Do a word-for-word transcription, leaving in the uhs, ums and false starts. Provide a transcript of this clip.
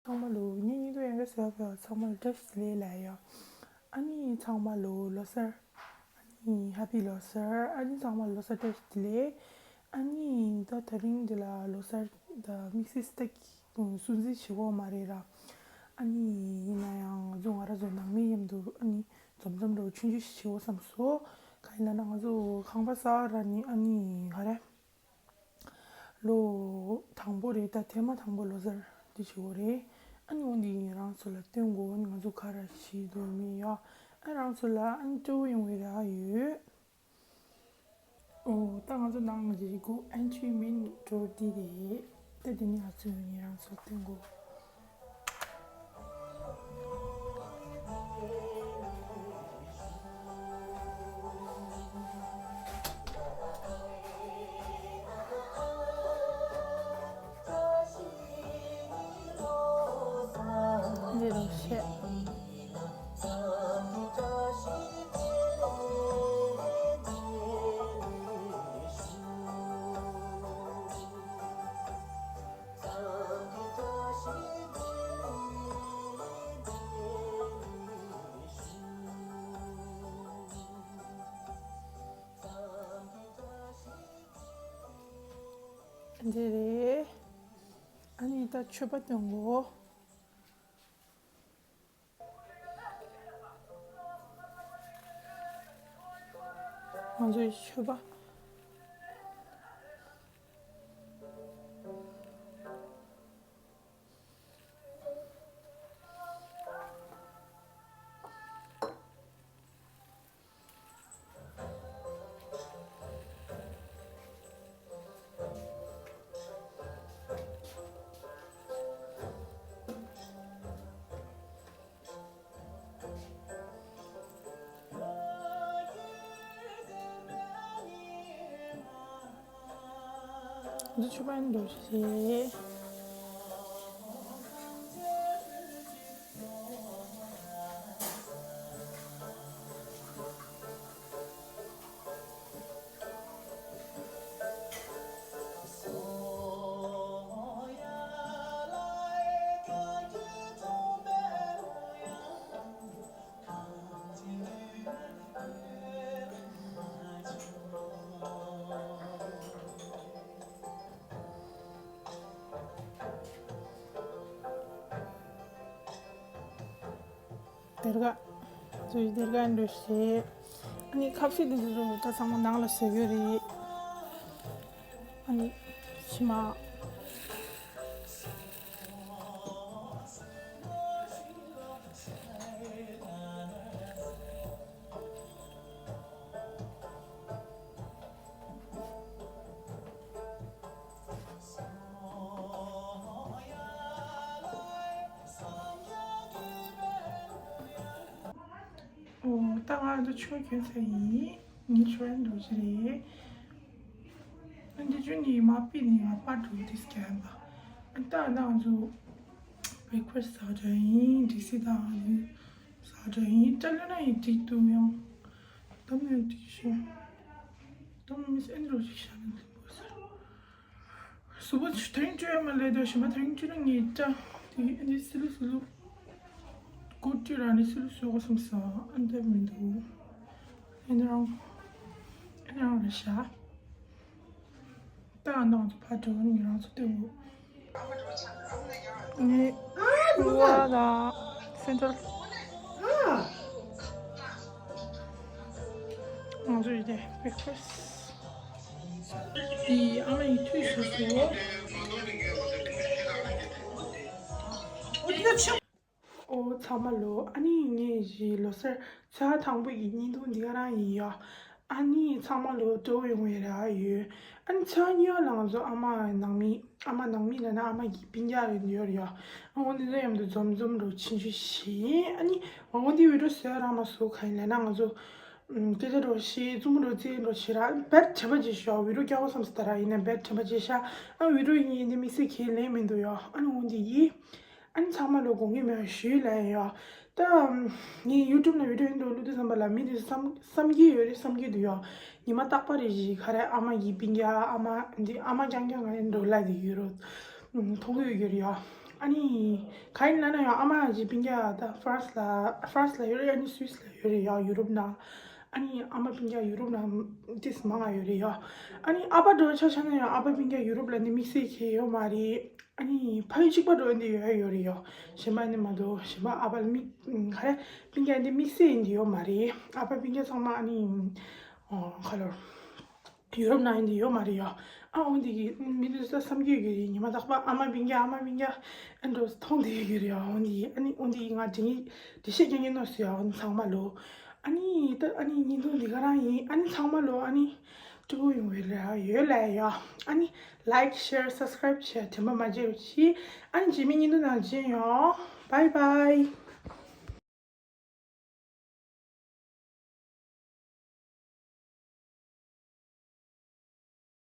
ཚང་མ་ལོ་ངའི་སྙིང་དུ་ཡང་ག་ཟེར་བ། ཚང་མ་ལོ་བཀྲ་ཤིས་བདེ་ལེགས་ལ་ཡ། ཨ་ནི་ཚང་མ་ལོ་ལོ་གསར། ཨ་ནི་ཧེ་པི་ལོ་གསར། ཨ་ནི་ཚང་མ་ལོ་གསར་བཀྲ་ཤིས་བདེ་ལེགས། ཨ་ནི་ད་དེ་རིང་འདི་ལ་ལོ་གསར་ད་དམིགས་བསལ་ད་སྲུང་བརྩི་བྱེད་དགོས་མ་རེད་ར། ཨ་ནི་ཡིན་ན་ཡང་ང་ཚོ་ང་རང་ཚོ་ནང་མི་མཉམ་དུ་ཨ་ནི་འཛོམས་འཛོམས་འདྲ་བོ་ཆུང་ཆུང་ཞིག་བྱེད་དགོས་བསམ་སོང་། གང་ཡིན་ལབ་ན་ང་ཚོ་ཁང་པ་གསར་པ་ར་ནི་ཨ་ནི་ག་རེ། ལོ་དང་པོ་རེད། ད་ཐེངས་མ་དང་པོ་ལོ་གསར་འདི་བྱེད་དགོས་རེད། ཨ་ནི་འོ་འདི་ཡིན། རང་ཚོ་ལ་སྟོན་དགོས། ཨ་ནི་ང་ཚོ་ག་རེ་བྱེད་འདོད་མེད་ཡ། ཨ་རང་ཚོ་ལ་ཨ་ནི་སྤྲོ་བོ་ཡོང་བའི་རེ་བ་ཡོད། ཨོ་ད་ང་ཚོ་ནང་ལ་ཡི་གུ་ཨན་ཊི་མིན་འགྲོ་འདི་རེད། ད་འདི་ནི་ང་ཚོ་ཡིན། རང་ཚོ་ལ་སྟོན་དགོས། འདི་རུ་བཤད། འདི་རེད། ཨ་ནི་ད་མཆོད་པ་སྟོན་དགོས། ང་ཚོའི་མཆོད་པ། འདི་ཆུ་བན་འདུག་ཞེས། སྡེར་ཁ། ཚོས་སྡེར་ཁ་འདྲ་བྱས། ཨ་ནི་ཁ་ཕྱེ་འདི་ཚོ་ད་ཚང་མ་ནང་ལ་ཟེར་གྱི་རེད། ཨ་ནི་ཕྱི་མ། ཨོ་ད་ང་ཚོ་ཆོས་གྱོན་ས་ཡིན། ངའི་ཆོས་འགྲོ་གི་རེད། ཨ་འདི་ཆོས་ནི་མ་པི་ནི་ང་པ་འགྲོ་དིས་ཀྱ་ཧན་པ། ཨ་ད་ང་ཚོ་བྷེག་ཕ་སི་ཟ་འདྲ་ཡིན། འགྲིག་སྲིད་དང་ནི་ཟ་འདྲ་ཡིན། སྐྲ་ལོ་ན་ཡིན་འགྲིག་འདུག་ཡང་། དམ་ཡང་འགྲིག་ཤོག་དམ་མི་སེ་འགྲོ་ཞིག་ཤ་ན་ལིང་པོ་ཟེར། སུ་བ་ཆུ་ཐེངས་བཅུ་ཡ་མ་ལས་དོ་ཞིམ་པ་ཐེངས་བཅུ་ན་ངེས་ཀྱང་དེ་འདི་སི་ལུ་སི་ལུ། ཀོ་ཏི་ར་ནི་སི་ལུ་སོ་གོ་སམ་ས་ཨན་ཏེ་མི་འདུག་ཨན་རང་ཨན་རང་རེ་ཤ། ད་ཨ་ནང་ཚོ་ཕ་དྲོ་ནི་རང་ཚོ་སྟོན་གོ། ངས་ཕུ་བ་དང་སེན་ཏྲལ། ང་ཚོ་ཡི་དེ་བྷེག་ཕ་སི། དེ་ཨ་མ་ཡིས་འཐུས་ཤོར་སོང་། ཨོ་ཚང་མ་ལོ། ཨ་ནི་ངས་ཞི་ལོ་སར་ཚ་དང་པོ་ཡི་བརྙན་ཐུང་འདི་ག་རང་ཡིན་ཡ། ཨ་ནི་ཚང་མ་ལོ་སྤྲོ་བོ་ཡོང་བའི་རེ་བ་ཡོད། ཨ་ནི་ཚ་ཉི་ལ་ང་ཚོ་ཨ་མ་ནང་མི་ཨ་མ་ནང་མི་ལ་ན་ཨ་མ་གི་སྤུན་ཀྱག་རེ་འདི་ཡོད་རེད་ཡ། ཨ་འོ་འདི་ཚོ་མཉམ་དུ་འཛོམས་འཛོམས་འགྲོ་ཆེན་ཆུ་ཞིག་ཨ་ནི་ཨ་འོ་འདི་བི་ཌི་ཡོ་བཟོས་རག་མ་སོང་། ག་ཡིན་ལབ་ན་ང་ཚོ་སྐད་ཆ་འགྲོ་ཞིག་རྩུབ་མོ་འགྲོ་རྩེད་འགྲོ་ཞིག་ར་བེད་དྲན་པ་ཅིག་ཤོག་བི་ཌི་ཡོ་སྐྱོ་བོ་བསམ་སྟེ་ར་ཡིན་ན་བེད་དྲན་པ་ཅིག་ཤ། ཨ་བི་ཌི་ཡོ་ཡིན་འདི་དམིགས་བསལ་ཁས་ལེན་མི་འདུག་ཡ། ཨ་ནི་འོ་འདི་ཡིན། ཨ་ནི་ཚང་མ་ལོ་དགོངས་འགལ་མེད་པ་ཞུས་ལ་ཡ། ད་ངས་ཡུ་ཊུབ་ལ་བི་ཌི་ཡོ་འདི་བླུག་དུས་ཙམ་པ་ལ་མི་འདི་བསམ་བསམ་གྱི་ཡོད་རེད་བསམ་གྱི་འདུག་ཡ། ཉི་མ་རྟག་པ་རེ་བཞིན་ག་རེ་ཨ་མ་ཡི་སྤུན་ཀྱག་ཨ་མ་འདི་ཨ་མ་རྐྱང་རྐྱང་ག་རེ་འགྲོ་ལ་འདི་ཡོད་རོ། མཐོང་གི་ཡོད་ཀྱི་རེད་ཡ། ཨ་ནི་ག་ཡིན་ལབ་ན་ཡང་ཨ་མ་ཅིག་སྤུན་ཀྱག་ད་ཧྥ་རན་སི་ལ་ཧྥ་རན་སི་ལ་ཡོད་རེད། ཨ་ནི་སུད་སི་ལ་ཡོད་རེད་ཡ། ཡུ་རོབ་ནང་། ཨ་ནི་ཨ་མ་སྤུན་ཀྱག་ཡུ་རོབ་ནང་ཏིས་མང་ང་ཡོད་རེད་ཡ། ཨ་ནི་ཨ་ཕ་འདྲ་བོ་ཆ་བཞག་ན་ཡང་ཨ་ཕ་སྤུན་ཀྱག་ཡུ་རོབ་ལ་ནི་དམིགས་བསལ་གྱི་ཡོད་མ་རེད། ཨ་ནི་ཕ་ཡུལ་གཅིག་པ་འདྲ་བོ་འདི་ཡོད་ཡོད་རེད་ཡ། གཞན་པ་ནི་མ་གཏོགས་གཞན་པ་ཨ་ཕ་ལ་དམིགས་ག་རེ་སྤུན་ཀྱག་འདི་དམིགས་བསལ་འདི་ཡོད་མ་རེད། ཨ་ཕ་སྤུན་ཀྱག་ཚང་མ་ཨ་ནི་ཨ་ག་ལོར་ཡུ་རོབ་ནང་ཡིན་དེ་ཡོད་མ་རེད་ཡ། ཨ་འོ་འདི་གི་མི་འདུག་ས་བསམ་གྱི་ཡོད་ཀྱི་རེད། ཉི་མ་རྟག་པར་ཨ་མ་སྤུན་ཀྱག་ཨ་མ་སྤུན་ཀྱག་ཨ་འགྲོ་མཐོང་དེ་ཡོད་ཀྱི་རེད་ཡ། འོ་འདི་ཨ་ནི་འོ་འདི་ང་འདྲི་ངེས་འདྲི་བཤད་རྒྱག་ངེས་ནོ་སུ་ཡ། འོ་འདི་ཚང་མ་ལོ། ཨ་ནི་ད་ཨ་ནི་ཉིན་ཐོ་འདི་ག་རང་ཡིན། ཨ་ནི་ཚང་མ་ལོ་ཨ་ནི་སྤྲོ་པོ་ཡོང་བའི་ལ་ཡོད་ལ་ཡ། ཨ་ནི་like share subscribe བྱས་དྲན་པ་མ་བརྗེད་རོགས་གྱིས། ཨ་ནི་རྗེས་མའི་ཉིན་ཐོ་ནང་མཇལ་ཡོང་། Bye bye.